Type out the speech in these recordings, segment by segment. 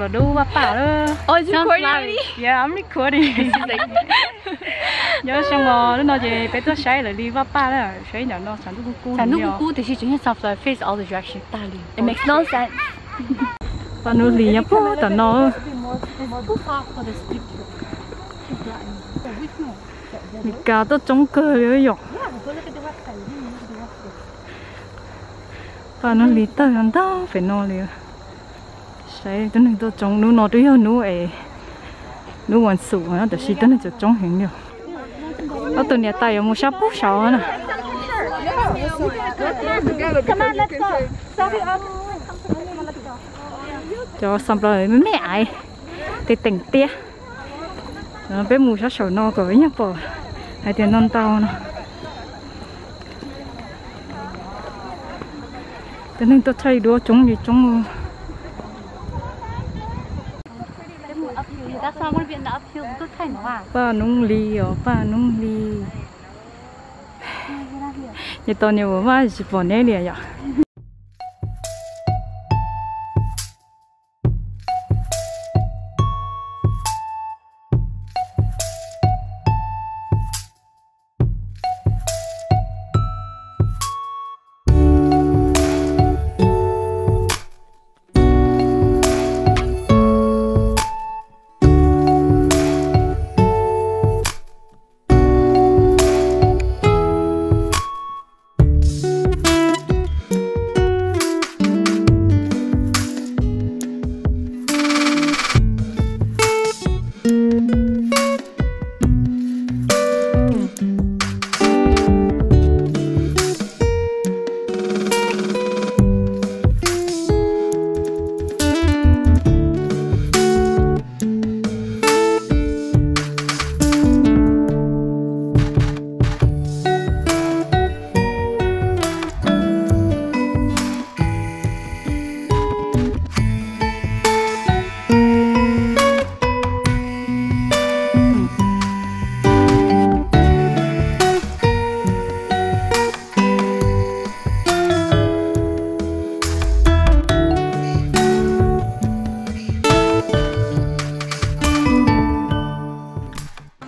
Dub vaj paj lawm. Oh, it's recording already? Yeah, I'm recording. Nyob zoo os, lub no ces peb tuaj saib lawv li vaj paj na, saib ntawm no tshav ntuj kub kub. Tshav ntuj kub kub tiam sis tseem yog sunflower face all the direction tag li. It makes no sense. Paj Nub Hli nyob puag tom no. Meskas tuaj coob kawg li yom. Paj Nub Hli tawg ntau pem no li. Saib tuab neeg tuaj coob, hnub no twb yog hnub es hnub vas xuv no tab sis tuab neeg coob coob heev li. Ob tug niam tais yuav mus sab pub saud na. Cov sunflower me me aiv, tes teem tiab. Peb mus sab saum no kom ib nyuag pom hais tias ntau ntau no. Tuab neeg tuaj thaij duab coob li coob. Paj Nub Hli os, Paj Nub Hli. Nyias tos nyias ua vaj tsis pom neb li yom.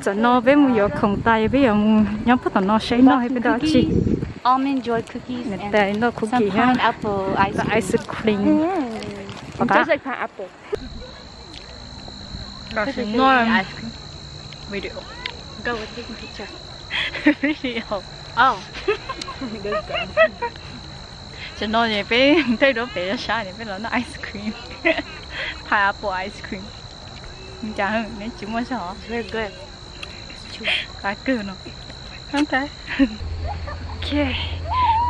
Tam no peb mus yuav khoom tas, peb yuav mus nyob puag tom no saib noj, peb noj dab tsi? Almond Joy cookies and noj cookies, pineapple ice cream. Ice cream. It tastes like pineapple. Tam sim no, video. Go with taking picture. Video. Oh. Tam no ces peb thaij duab pem sab ces peb los noj ice cream. Pineapple ice cream. Cas neb tsis muaj zog? Qab kawg no. Ok,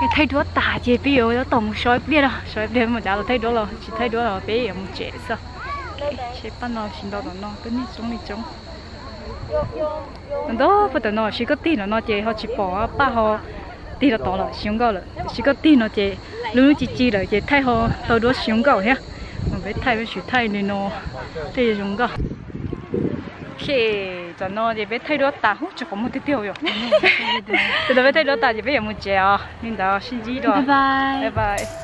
peb thaij duab tas ces peb yuav tab tom mus so ib pliag no, so ib pliag mus cav los thaij duab los tsis thaij duab los peb yuav mus tsev xwb. Seb paj no tsis nto tom no, tuab neeg coob li coob. Ntau puag tom no, sis koj tig tom no ces ho tsis pom paj ho tig los tod lawm, tsis zoo nkauj lawm. Sis koj tig no ces lub hnub ci ci lawm ces thaij ho tau duab tsis zoo nkauj thiab. Peb thaij peb tsis thaij li no thiaj zoo nkauj. Ok, tam no ces peb thaij duab tas, hub, tsis qhov muag tiag tiag yom. Tam no peb thaij duab tas ces peb yuav mus tsev os, li ntawd sib ntsib dua. Bye bye.